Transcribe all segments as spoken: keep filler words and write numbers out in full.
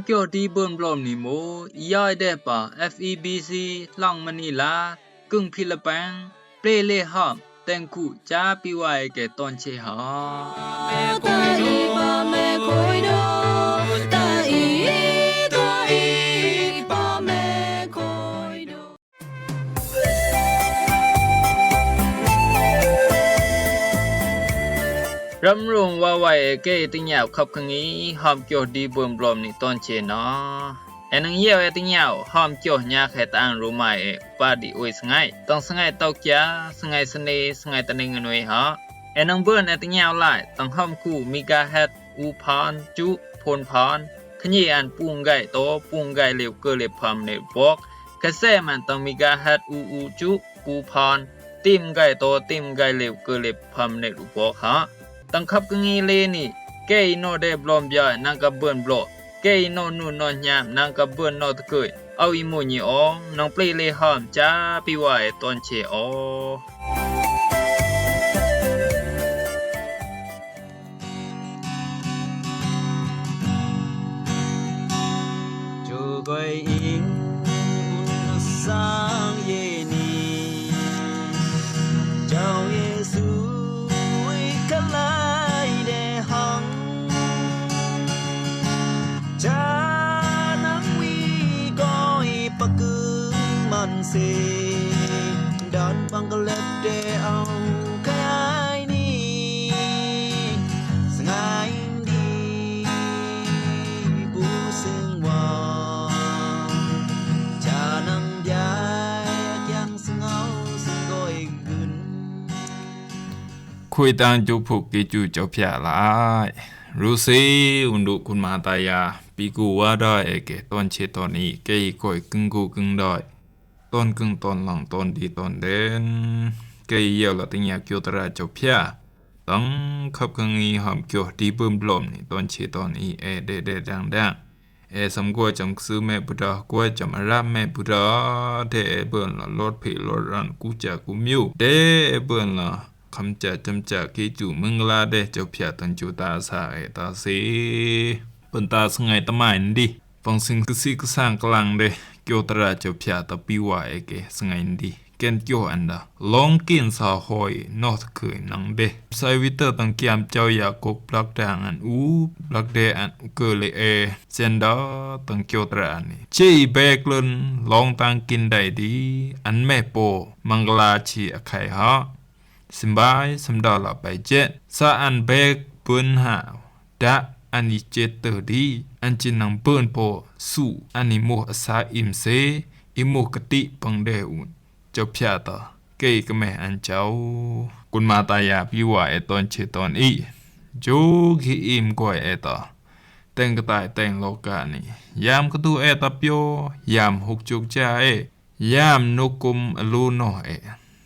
Kyo di bơ̆n blom ni mo, i yoi deh pa F E B C, Hlong Manila, kưng Philippines, ple le hom, teng ku, cha pi wai ke ton che ha. Ram rung wa wai e ke teng yau khap kang i hom kyo di bơ̆n blom ni ton che no. E nang yau e teng yau hom kyo nya khe ta ang ru mai e pa di ui sngai. Tong sngai tau kia, sngai sene, sngai ta ning nui ha. E nang bơ̆n e teng yau lai, tong hom ku megahertz u phon, chu phon phon. Khnyi an pung gai to, pung gai leu ke le pham ne bok. Khe se man tong megahertz u u chu, u phon. Tim gai to, tim gai leu ke le pham ne u bok ha. Tong khap kang i le ni, ke i no de blom bia nang ka bơ̆n blo. Ke i no nu no nyam nang ka bơ̆n no te ke. Au i mo nyi o, nang ple le hom cha pi wai ton che o. Cho goi ing un sang ye ni. Chao Yesu ui kalai de hong. Cha nang wi goi pakung man se. Don bang kalep de au kai ni. Sngai Khui tang chu phuk ki chu chau phia lai. Ru si, un du kun ma ta ya, pi ku wa doi e ke ton che ton i, ke i koi kưng ku kưng doi. Ton kưng ton lang ton di ton den. Ke i yau la ting ya kyo tara chau phia. Tang khap kang i hom kyo di bơm blom ni ton che ton i e de de dang dang. E sam gua cham ksư me Buddha, gua cham Arab me Buddha, de e bơm la lot phe lot ran ku cha ku miu. De e bơm la kham cha cham cha ki chu mưng la de chau phia tang chu ta sa e ta si. Bơm ta sngai ta mai ndi. Pang sing kisi ksang klang de, kyo tara chau phia ta pi wa e ke sngai ndi. Ken kyo anda. Long kin sa hoi, not khe nang de. Sai wita tang kiam chau ya kok blak dang an u, blak de an u ke le e. Sen da tang kyo tara ni. Che i bek lun, long tang kin dai di, an me po, mangla chi a khai ha. Simbai, samda la bai jet. Sa an bek bun ha. Da an i chet tơ di, an chi nang bun po su, an i muh a sa im se, i muh kati pang de un. Chau phia ta, kei ka meh an chau. Kun ma ta ya pi wa e ton che ton i. Chu ki im koi e ta. Teng ka tai teng lo ka ni. Yam ka tu e ta pio, yam huk chuk cha e. Yam nuk kum a lu noh e.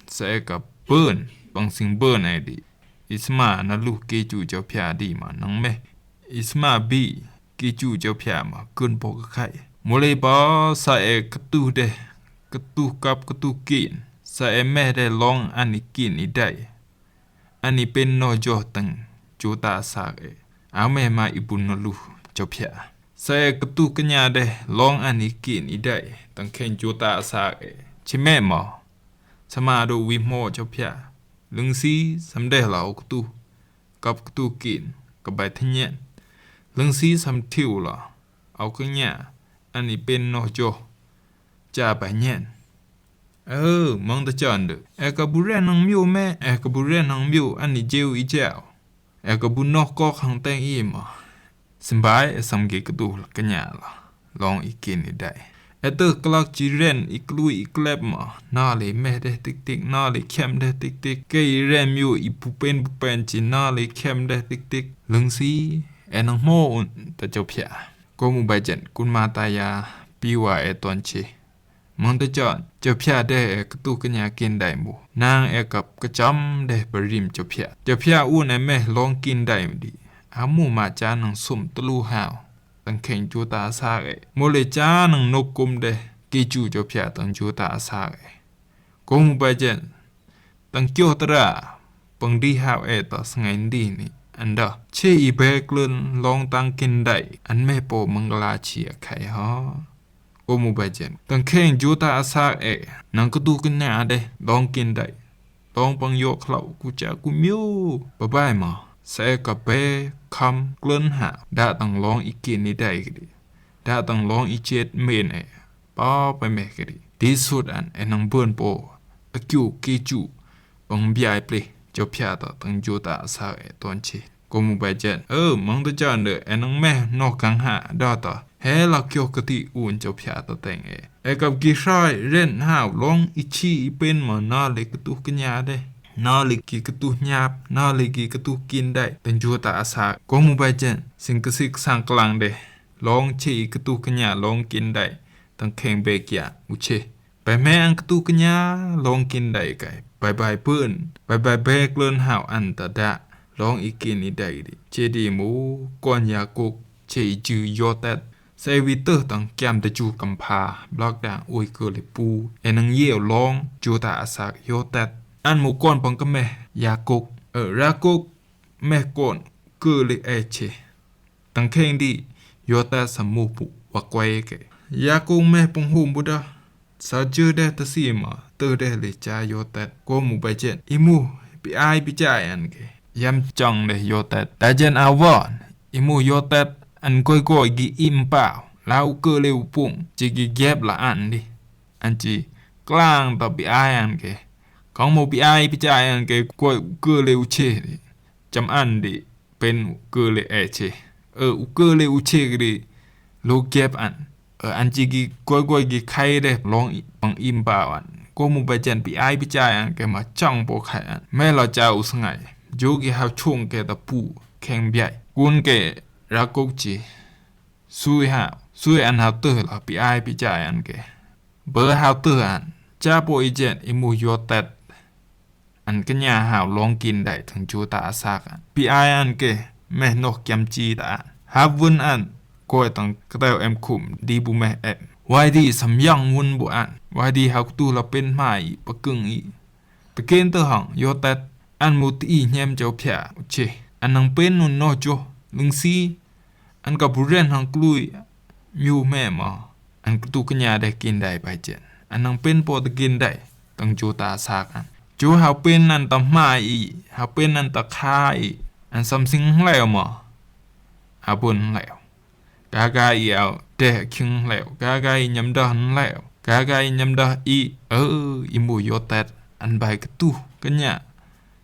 Sa e ka bun, pang sing bun e di. Isma na lu ki chu chau phia di ma nang meh. Isma bi ki chu chau phia ma kun po ka khai. Mule ba sa e ka tu de, ka tu kap ka tu kin. Sa e meh de long an i kin i dai. An i pen noh joh tang chu ta sak e. A meh ma i bun noh lu chau phia. Sa e ka tu ka nya de long an i kin i dai. Tang khen chu ta sak e. Chi meh ma. Sa ma do wi mo chau phia. Lưng si sam de la o ka tu. Kap ka tu kin, ka bai tha nyen. Lưng si sam thiu la, au ka nya, an i pen noh joh, cha bai nyen. Ơ, mang ta chan de. E ka bu ren nang miu me, e ka bu ren nang miu, an i jeu i jeu. E ka bu noh kok hang teng i ma. Simbai e sam ge ka tu la ka nya la. Long i kin i dai. E tơ klak chi ren i klui i klep ma, na le meh de tik tik, na le khem de tik tik. Ke i ren miu i pu pen pu pen chi na le khem de tik tik. Lưng si, e nang mo un ta chau phia. Ko mu bai jen, kun ma ta ya, pi wa e ton che. Mang ta chon, chau phia de e ka tu ka nya kin dai mu. Nang e kap ka cham de pa rim chau phia. Chau phia un e meh long kin dai di. A mu ma cha nang sum ta lu hao. Tang khen chu ta sak e. Mule cha nang nuk kum de. Ki chu chau phia tang chu ta sak e. Ko mu bai jen. Tang kyo tara. Pang di hao e ta sngai ndi ni. Ăn dă, che i be klơn lóng tang kin dai, ăn me po măng la chi a khai hơ. Kôm u ba jen. Tang kheng ju ta a sak e, nang katu knya de, lóng kin dai. Lóng păng yok lau, ku cha ku miu. Ba bai ma, se ka be kham klơn ha, dă tang lóng i kin i dai kdi. Dă tang lóng i chet men e. Ba pa me kdi. Ti sut ăn, e nang bơn po. A kiu ki chu. Păng biai ple. Cho phia ta tang ju ta a sak e ton chi. Kôm u ba jen. Ơ, măng ta jan de, e nang me, no kang ha, dă ta. He la kyo kati un cho phia ta teng e. E kap ki sai, ren ha, lóng i chi i pen ma, na le katu knya de. Na le ki katu nyap, na le ki katu kin dai. Tang ju ta a sak. Kôm u ba jen. Sing ka sik sang klang de. Lóng che i katu knya, lóng kin dai. Tang kheng be kia, u che. Bai me ăn katu knya, lóng kin dai kai. Bai bai pơn, bai bai be klơn hao ăn ta dă. Lóng i kin i dai di. Che di mu, kon ya kuk, che i ju yo tet. Sai wi tơ tang kiam ta ju kam pha, blak dang ui kơ le pu. E nang yeo lóng, ju ta a sak yo tet. Ăn mu kon păng ka me, ya kuk. Ơ, ra kuk, me kon, kơ le e che. Tang kheng di, yo ta sa mu pu, wa kwai ke. Ya kung me pung hum bu da. Sa jơ de ta si ma, tơ de le cha yo tet. Kôm u ba jen. I mu, pi ai pi chai ăn ke. Yam chong de yo tet. Da jen a won. I mu yo tet. Ăn koi koi gi im pao. La u kơ le u pung. Chi gi gep la ăn di. Ăn chi. Klang ta pi ai ăn ke. Kong mu pi ai pi chai ăn ke. Koi u kơ le u che di. Cham ăn di. Pen u kơ le e che. Ơ, u kơ le u che kri. Lo gep ăn. Ơ, ăn chi gi koi koi gi khai de lóng i, păng im pao ăn. Kôm u ba jen pi ai pi chai ăn ke ma chang po khai ăn. Me lo cha u sngai. Jo gi hao chung ke ta pu. Kheng biai. Kun ke ra kok chi. Sui hao. Sui ăn hao tơ la pi ai pi chai ăn ke. Bơ hao tơ ăn. Cha po i jen i mu yo tet. Ăn knya hao lóng kin dai tang ju ta a sak ăn. Pi ai ăn ke, meh noh kiam chi ta ăn. Hap vun ăn, koi tang kteo em khum, di bu meh em. Wai di sam yang vun bu ăn. Wai di hao ktu la pen mai, pa kưng i. Tken tơ hang, yo tet. Ăn mu ti i nhem chau phia, u che. Ăn nang pen nun noh jo, lưng si. Ăn ka bu ren hang klui, miu me ma. Ăn ktu knya de kin dai bai jen. Ăn nang pen po ta kin dai, tang ju ta sak ăn. Ju hao pen ăn ta mai i, hao pen ăn ta kha i, ăn sam sing hleo ma. A bun hleo. Gaga i ao de king hleo, gaga i nyam dah hleo, gaga i nyam dah i, ơ, i mu yo tet, ăn bai ktu, knya.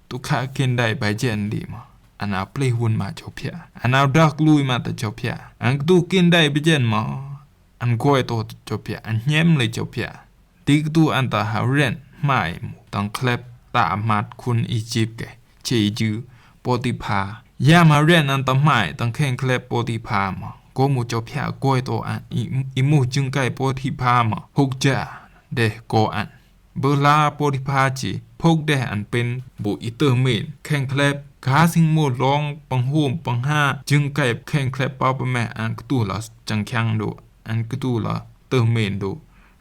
Tu kha kin dai bai jen di ma. Ăn a ple hun ma chau phia. Ăn a dah klui ma ta chau phia. Ăn ktu kin dai bai jen ma. Ăn koi to chau phia. Ăn nhem le chau phia. Ti ktu ăn ta hao ren mai mu. Tang klep ta mat khun Ijip ke. Che i ju. Potipha. Yam hao ren ăn ta mai. Tang kheng klep Potipha ma. Ko mu chau phia koi to ăn. I, i mu jưng kai Potipha ma. Huk ja. De ko ăn. Bơ la Potipha chi, phok deh ăn pen, bu i tơ men, kheng klep, ka sing mo long, pang hom, pang ha, jưng kai kheng klep pa pa meh, ăn ktu la chang khiang do, ăn ktu la tơ men do,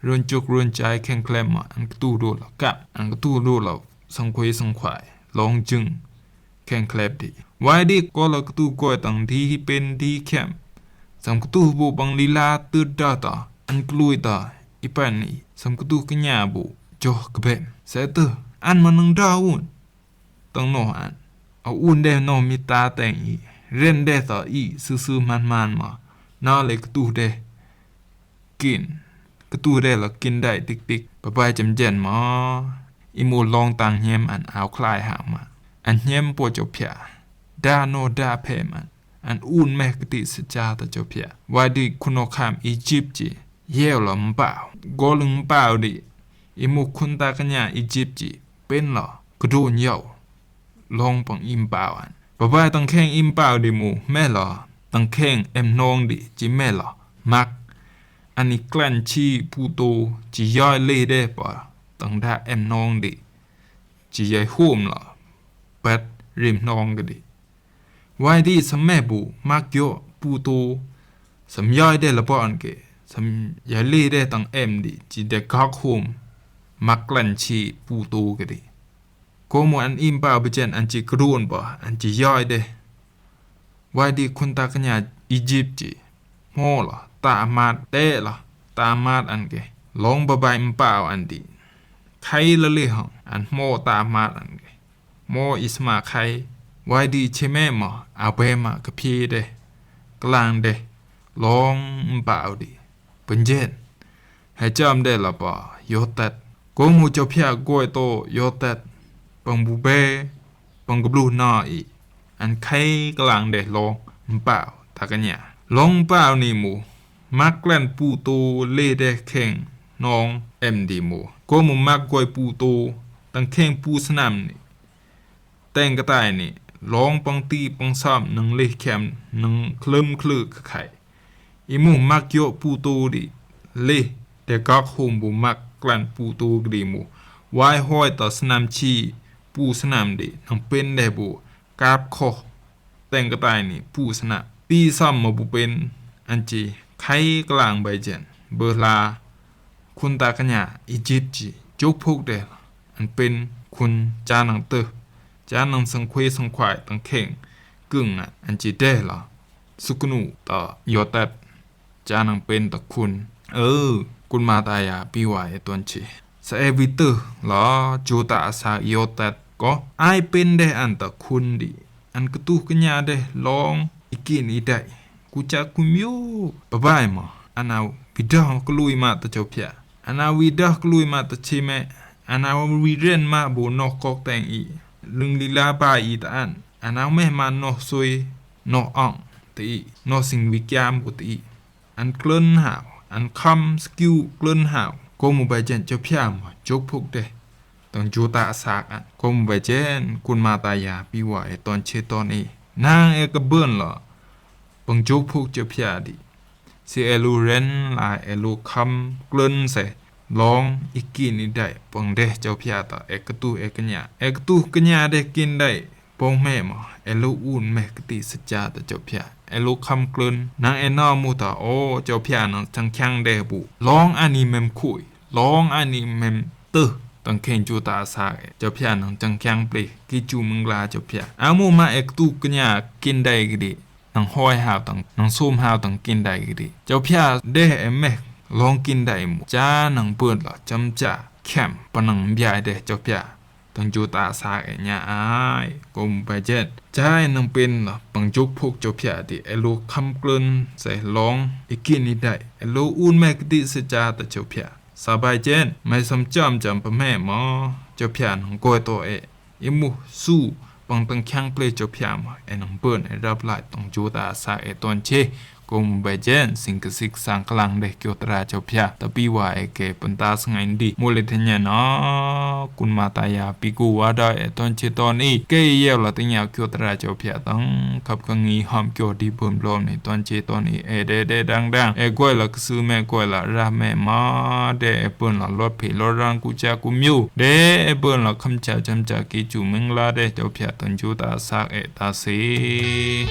run chuk run chai kheng klep ma, ăn ktu do la kap, ăn ktu do la sang khuai sang khuai, long jưng. Kheng klep di. Wai di ko la ktu koi tang di hi pen di khem. Sam ktu bu bang lila tut da ta. An klui ta. I pan i. Sam ktu knya bu. Joh kbem. Se tu. An manang da un. Tang noh an. A un de noh mi ta teng i. Ren de ta i. Su su man man ma. Na le ktu de. Kin. Ktu de la kin dai tik tik. Ba bai chem jen ma. I mu long tang hiem an au khlai ha ma. An hiem po cho phia. Da no da phe man. An un meh kti sa cha ta cho phia. Wa di kuno kham Egypt chi. Yeo la mpao. Go lung mpao di. I mu khun ta knya Egypt chi. Pen la. Kdun yau. Long pang im pao an. Ba bai tang kheng im pao di mu, me la, tang kheng em nong di, chi me la, mak. Ani klan chi pu to, chi yoi le de pa, tang da em nong di, chi yoi hom la, pet rim nong di. Wai di sam me bu, mak yo pu to, sam yoi de la bon ke, sam yoi le de tang em di, chi de kak hom, mak klan chi pu to ke di. Ko mu an im pao ba chen an chi kdun ba, an chi yoi de. Wai di khun ta kña Ijip ji hmô la ta amat, tê la ta amat an geh, lŏng bơbai mpao an di. Khay la lê hŏng an hmô ta amat an geh. Hmô i sma khay, wai di cheme mă, a bê mă kơ phi deh, klang deh, lŏng mpao di. Pơnjen, he cham deh la pa Yôtat. Kôm hu chô phia goi tô Yôtat, păng bu bê, păng gơblu nă i. An khay klang deh lŏng mpao ta kña. Lŏng mpao ni mu, măk klan pu tô lê deh kheng nong em di mu. Kôm hu măk goi pu tô, tăng kheng pu snam ni. Teng kơtai ni, lŏng păng ti păng sâm nâng lêh khem nâng klơm klơ kơ khay. I mu măk yŏ pu tô di lêh, dê gak hum bu măk klan pu tô di mu. Wai hoi ta snam chi pu snam di, nâng pên deh bu kap khoh. Teng kơtai ni pu snam. Ti sâm mă bu pên, an chi khay klang bai jen. Bơ hla khun ta kña Ijip ji jôk phôk deh, an pên khun cha nâng tơ, cha nâng sâng khuê sâng khoai tăng kheng kưng a, an chi deh la suknu ta Yôtat, cha nâng pên ta khun. Ơ, khun mă ta ya pi wa e ton chi. Sa e wi tơ la chu ta a sa Yôtat ko ai pên deh an ta khun di. An kơtuh kña deh lŏng i kin i dai. Ku cha ku miu. Bye bye mă. Ana widah kului mă ta chô phia. Ana widah kului mă ta cheme. Ana wiren mă bu noh kok teng i. Lưng lila ba i ta an. Ana meh mă noh sui. Noh ong. Ti. Noh sing wi kiam ku ti. An klơn hao, an khăm skiu klơn hao. Kôm u bai jen chô phia mă jôk phôk deh. Tâng jô ta a sak an. Kôm u bai jen khun mă ta ya pi wa e ton che ton i. Nang e kơ bơn la. Pâng jôk phôk chô phia di. Si e lu ren la e lu khăm klơn se. Lŏng i kin i dai pâng deh chô phia ta e kơtuh e kña. E kơtuh kña deh kin dai. Pong meh mă, e lu un meh kơti săcha ta chô phia. E lu khăm klơn, nang e nă mu ta, ô, chô phia nâng chang khiang deh bu. Lŏng ani mem khui, lŏng ani mem tơ, tâng khen chu ta sa e. Chô phia nâng chang khiang ple, ki chu mưng la chô phia. A mu mă e kơtuh kña kin dai kơ di. Nâng hoi hao tâng, nâng sôm hao tâng kin dai kơ di. Chô phia deh e meh, lŏng kin dai mu. Cha nâng bơt la, chăm cha, khem, pa nâng mbiai deh chô phia. Tâng jô ta sa e nya ai, kôm bai jen. Chai nâng pên la, pâng jôk phôk chô phia di, e lu khăm klơn, se lŏng, i kin i dai, e lu un meh kơti săcha ta chô phia. Sa bai jen, mai sôm chăm chăm pa meh mă, chô phia nâng goi to e. I mu su, pâng tâng khiang ple chô phia mă, e nâng bơn, e rap lai, tâng jô ta sa e ton che. Kôm bai jen, sing kơ sik sang klang deh kyo tra chô phia. Ta pi wa e ke penta sngai ndi. Mô le the nyan a, khun mă ta ya pi gu wa da e ton che ton i. Ke yeo la teng ya kyo tra chô phia tâng. Khăp kơ ngi hom kyo di bơm blom ni ton che ton i. E de de dang dang. E goi la kơ sư me goi la ra me mă. De e bơn la lot phe lot rang ku cha ku miu. De e bơn la khăm cha chăm cha ki chu meng la de chô phia ton chu ta sak e ta si.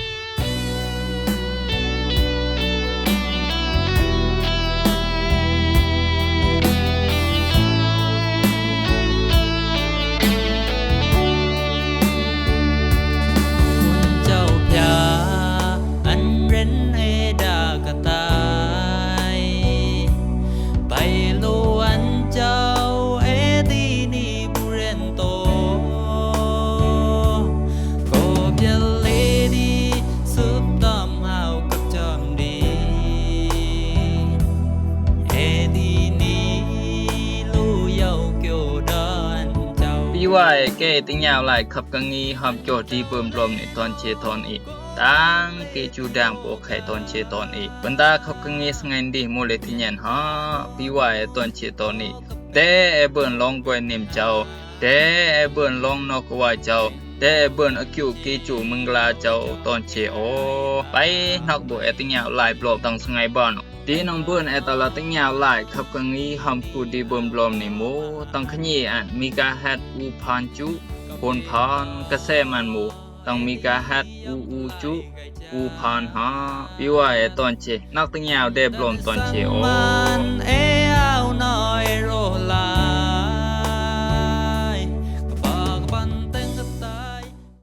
Pi wa e ke teng yau lai khăp kơ ngi hom kyo di bơm blom ni ton che ton i. Tang ke chu dang po khe ton che ton i. Penta khăp kơ ngi sngai ndi mô le teng nyan ha. Pi wa e ton che ton i. Te e bơn lŏng goi nim chau. Te e bơn lŏng nok wa chau. Te e bơn a kyu ki chu mưng la chau ton che o. Pai nok bu e teng yau lai blom tâng sngai bon. Ti nâng bơn e ta la teng yau lai khăp kơ ngi hom kyo di bơm blom ni mô. Tâng khnyi an megahertz u phan chu, pôn phan, kơ se man mô. Tâng megahertz u u chu, u phan ha. Pi wa e ton che, nok teng yau de blom ton che o.